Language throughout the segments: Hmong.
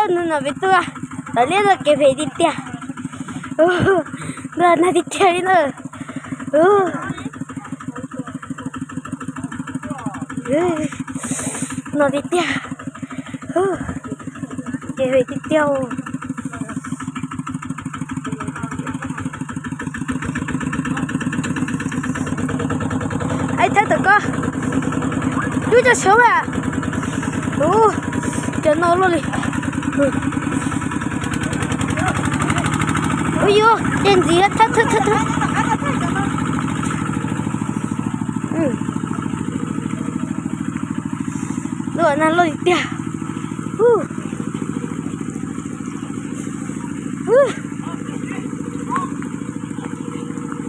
Hnub no peb tuaj, tau liab no kev phem tiag tiag. Ntuj, nag tiag tiag li na. No tiag tiag. Kev phem tiag tiag. Ai, thawb tom ko. Lub cov sawv a. Ua, cov no luaj li. Ua yuav ces ntxiv thawb thawb thawb thawb. Lub nag luaj li tiag.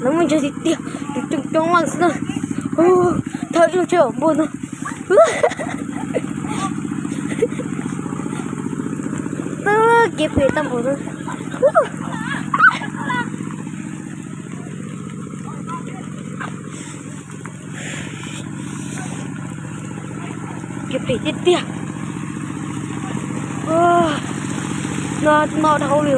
Lawv muaj ntses tiag tiag, coob coob leej xwb na. Thawb ib lub tsheb npua no. Kev phem tag npaum no. Kev phem tiag tiag. No no dhau li.